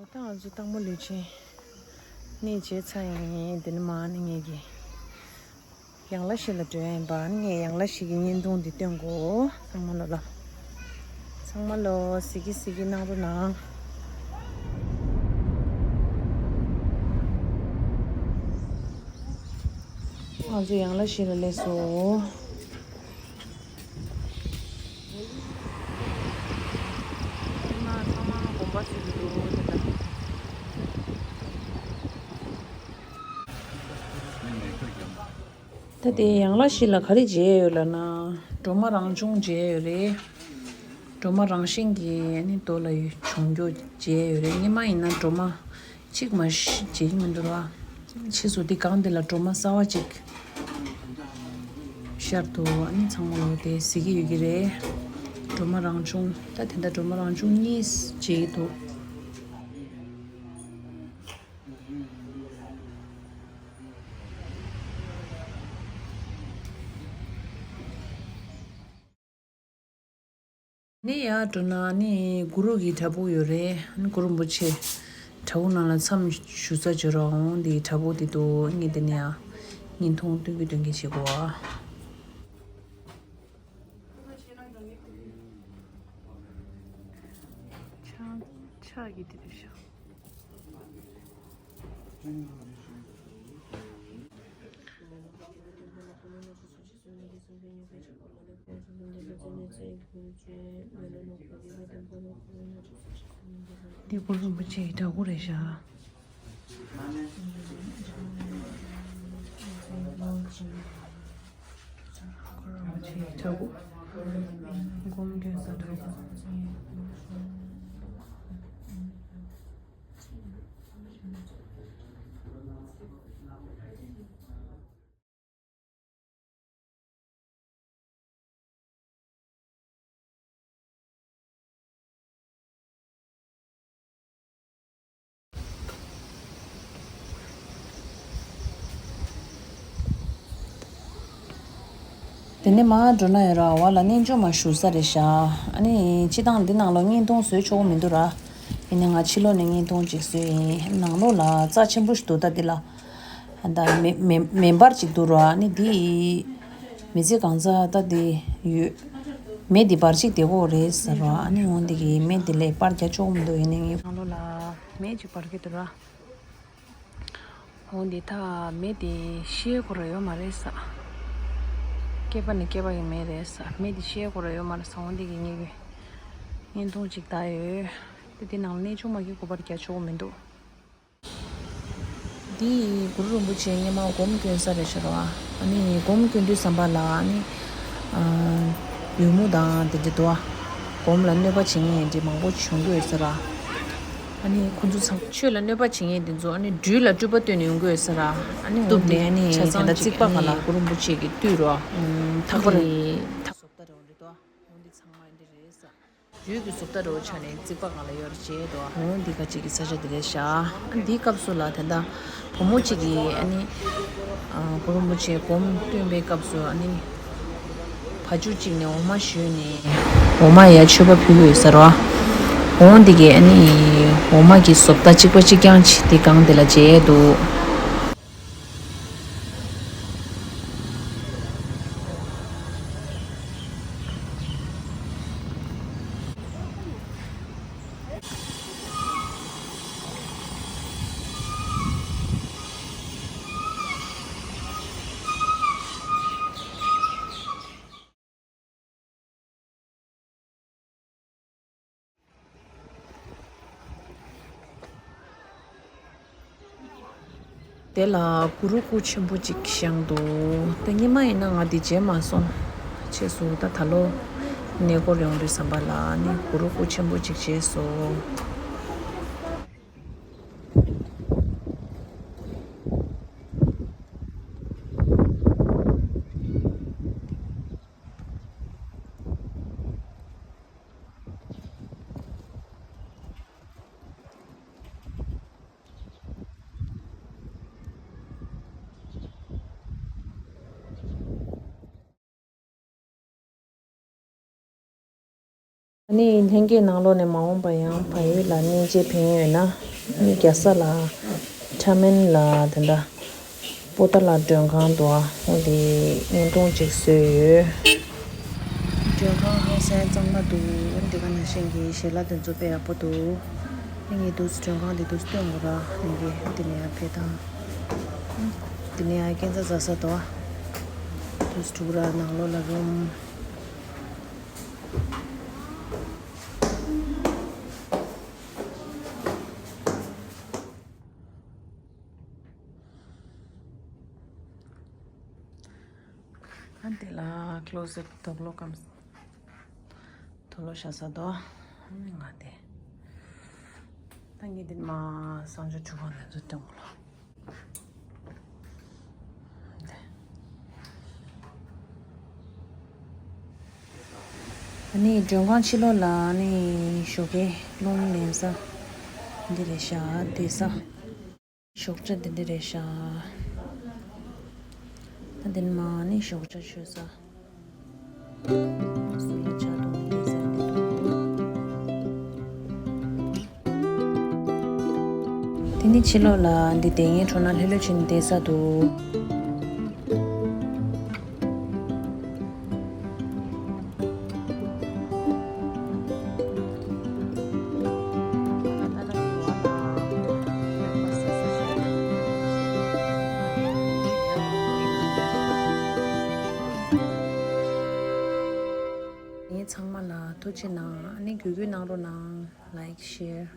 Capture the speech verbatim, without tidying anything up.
ད་ང་ཚོ་སྟག་མོ་ལུས་ཆེན་གནས་མཇལ་ཚར་ཡིན། དེ་ནས་མར་ནི་ངེད་ཀྱི་ཡང་ལ་ཤི་ལ་འགྲོ་ཡ་ཡིན་པ། ངས་ཡང་ལ་ཤི་གི་བརྙན་ཐུང་འདི་སྟོན་གོ། ཚང་མ་ལོ་ལ། ཚང་མ་ལོ་གཟིགས་གི་གཟིགས་གི་གནང་རོགས་གནང་། ང་ཚོ་ཡང་ལ་ཤི་ལ་སླེབས་སོང་། ཚང་མ་དགོན་པ་ཟེར་གི་འདུག་དེ་ལྟར། ད་དེ་ཡང་ལ་ཤི་ལ་ག་རེ་མཇལ་ཡོད་ལབ་ན། སྒྲོལ་མ་རང་བྱུང་མཇལ་ཡོད་རེད། སྒྲོལ་མ་རང་བཞིན་གྱིས་ནི་རྡོ་ལ་བྱུང་རྒྱུ་མཇལ་ཡོད་རེད། སྔོན་མ་ཡིན་ན་སྒྲོལ་མ་གཅིག་མ་གཞི་མཇལ་གྱི་མི་འདུག་ར། ཕྱིས་སུ་དེ་སྒང་དེ་ལ་སྒྲོལ་མ་གསར་པ་གཅིག་ཤར་འདུག་ཨ་ནི་ཚང་མ་ལོ་དེ་གཟིགས་ཀྱི་ཡོད་ཀྱི་རེད། སྒྲོལ་མ་རང་བྱུང་། ད་དེ་འདྲ་སྒྲོལ་མ་རང་བྱུང་གཉིས་མཇལ་གྱི་འདུག་ནི་ཡར་འགྲོ་ན་ནི་གུ་རུ་གི་བྲག་ཕུག་ཡོད་རེད། ནི་གུ་རུ་རིན་པོ་ཆེ་བྲག་ཕུག་ནང་ལ་མཚམས་བཞུགས་ས་བྱོས་རོགས། འོང་དེ་བྲག་ཕུག་དེ་འདུག་ངས་དེ་ནས་ཡང་བརྙན་ཐུང་སྟོན་གི་སྟོན་གི་བྱེད་དགོས་ཨ། ཕྱག་ཕྱག་གི་དེ་དུ་ཤོག་འདི་གུ་རུ་རིན་པོ་ཆེ་ཡི་བྲག་ཕུག་རེད་ཤག་གུ་རུ་རིན་པོ་ཆེ་ཡི་བྲག་ཕུག་སྒོམ་སྐྱོན་ས་བྲག་ཕུག་དེ་ནས་མར་འགྲོ་ན་ཡོད་ར། བ་ལ་གནས་མཆོག་མ་བཞུགས་ས་རེད་ཤག་ཨ་ནི་སྤྱི་བཏང་འདི་ནང་ལོགས་བརྙན་ཐུང་བཟོས་ཆོག་གི་མི་འདུག་ར། ཡིན་ནའི་ང་ཕྱི་ལོགས་ནས་བརྙན་ཐུང་ཅིག་བཟོས་ཡིན། ནང་ལོགས་ལ་རྩ་ཆེན་པོ་ཞིག་འདུག་ད་འདི་ལ། ད་མེ་མེ་མེ་འབར་ཅིག་འདུག་ར། ཨ་ནི་འདི་མི་ཚེ་གང་ཚ་ད་འདི་ཡོད། མེ་འདི་འབར་ཅིག་བསྡད་ཀྱི་ཡོད་རེད་ཟེར་ར། ཨ་ནི་འོ་འདི་གི་མེ་འདི་ལས་པར་རྒྱག་ཆོག་གི་མི་འདུག་ཡིན་ནའི་ངས་ནང་ལོགས་ལ་མེ་ཅིག་འབར་གྱི་འདུག་ར། འོ་འདི་ད་མེ་འདི་ཤི་ཡ་ཁོ་ར་ཡོད་མ་རེད་ས། སྐྱེས་པ་ནས་སྐྱེས་པ་ཡི་མེ་རེད་ས། མེ་འདི་ཤི་ཡ་ཁོ་ར་ཡོད་མ་རེད་ས། འོ་འདི་གི་ངས་བརྙན་ཐུང་ཅིག་བལྟས་ཡོད། དེ་འདི་ནང་གནས་ཆུང་མ་གི་སྐུ་པར་རྒྱག་ཆོག་མི་འདུག་འདི་གུ་རུ་རིན་པོ་ཆེ་སྔོན་མ་སྒོམ་སྐྱོན་ས་རེད་ཤག་ར། ཨ་ནི་སྒོམ་སྐྱོན་དུས་ཙམ་པ་ལ་ཨ་ནི་ཨ་པུས་མོ་དང་དེ་འདྲ་འདུག་ཨ། སྒོམ་ལ་གནོད་པ་བྱེད་མཁན་དེ་མང་པོ་བྱུང་གི་ཡོད་ས་ར། ཨ་ནི་ཁོ་ཚོ་ཚང་ཆོས་ལ་གནོད་པ་བྱེད་མཁན་དེ་ཚོ་ཨ་ནི་སྦྲུལ་ལ་སྤྲུལ་པ་སྟོན་ནས་ཡོང་གི་ཡོད་ས་ར། ཨ་ནི་གཏུབ་ནས་ཨ་ནི་ཆ་ཚང་ད་ལྟ་རྩིག་པ་སྒང་ལ་གུ་རུ་རིན་པོ་ཆེ་གི་བཏུལ་རོ། ཐག་པ་རེད། ཐག་བཟོ་ལྟ་རེད་འདུག་ཨ། འོ་འདི་ཚང་མ་འདི་རེད་ས། རྒྱུད་ཀྱི་བཟོ་ལྟ་འདྲ་བོ་ཆགས་ནས་རྩིག་པ་སྒང་ལ་ཡོད་རེད་བྱས་འདུག་འོ་འདི་ག་ཅིག་གི་ས་ཆ་འདི་རེད་ཤག་འདིའི་སྐབས་སུ་ལ་ད་ལྟ་བུ་མོ་གཅིག་གིས་ཨ་ནི་གུ་རུ་རིན་པོ་ཆེ་སྒོམ་སྟོན་པའི་སྐབས་སུ་ཨ་ནི་བ་ཕྱུགས་གཅིག་ནས་འོ་མ་བཞོས་ནས་འོ་མ་ཡ་མཆོད་པ་ཕུལ་གྱི་ཡོད་ས་རེད་བ། འོ་འདི་གི་ཨ་ནི་འོ་མ་གི་བཟོ་ལྟ་གཅིག་པ་གཅིག་རྐྱང་ཅིག་འདི་སྒང་འདི་ལ་མཇལ་འདུག་དེ་ལ་གུ་རུ་སྐུ་ཆེན་པོ་གཅིག་བཞེངས་འདུག་ད་སྔོན་མ་ཡིན་ན་ང་འདི་མཇལ་མ་སོང་། རྗེས་སུ་ད་ད་ལོ་གནས་སྐོར་ཡོང་དུས་ཙམ་པ་ལ་ནི་གུ་རུ་སྐུ་ཆེན་པོ་གཅིག་མཇལ་སོང་། ཨ་ནི་ལྷན་རྒྱས་ནང་ལོགས་ནས་མ་འོངས་པ་ཡང་བལ་ཡུལ་ལ་གནས་མཇལ་ཕེབས་ཡོད་ན། ཨ་ནི་རྒྱལ་ས་ལ་ཁྲ་མེན་ལ་དེ་འདྲ་པོ་ཏཱ་ལ་མགྲོན་ཁང་འདུག་ཨ། འོ་དེ་བརྙན་ཐུང་ཅིག་བཟོས་ཡོད། མགྲོན་ཁང་ཧང་སང་གཙང་མ་འདུག་འདི་ག་ནང་བཞིན་གྱི་ཞལ་ལག་དེ་ཚོ་དཔེ་ཡག་པོ་འདུག་ཨ་ནི་ངས་འདུག་སེ་མགྲོན་ཁང་དེ་འདུག་སེ་སྟོན་དགོས་ར། ལྷན་རྒྱས་འདི་ནས་ཡར་ཕེབས་དང་། འདི་ནས་ཡར་སྐས་འཛེག་འཛེག་ས་འདུག་ཨ། འདུག་སེ་འགྲོ་གི་ར། ནང་ལོགས་ལ་རུམ། ཨ་དེ་ལ་ཀློ་ཟེཊ་དུག་ལོག་གམ། དུག་ལོག་བཞག་ས་དོ། ཨ་ནི་ང་དེ། ད་ངས་འདི་མ་གསང་སྤྱོད་གྲུ་པ་ལ་ཚོ་སྟོན་དགོས་ལ། ཨ་ནི་མགྲོན་ཁང་ཕྱི་ལོགས་ལ་ཨ་ནི་ཞོགས་ཀའི་རླུང་ལེན་ས་འདི་རེད་ཤག་བསྡད་ས། ཞོགས་ཇ་འདི་འདི་རེད་ཤག་ད་འདི་ནི་མ་ནི་ཞོགས་ཇ་མཆོད་ས། སུ་ལ་ཇ་འཐུང་བསྡད་ས་འདི་འདུག་དེ་ནི་ཕྱི་ལོགས་ལ་འདི་དེ་ངའི་ཁྲོད་ན་ལྷོད་ལྷོད་བྱས་ནས་བསྡད་ས་འདུག་ངས་ཚང་མ་ལ་ཐུགས་རྗེ་གནང་། ཨ་ནི་གུས་གུས་གནང་རོགས་གནང་། ལའིཀ་ཤེར།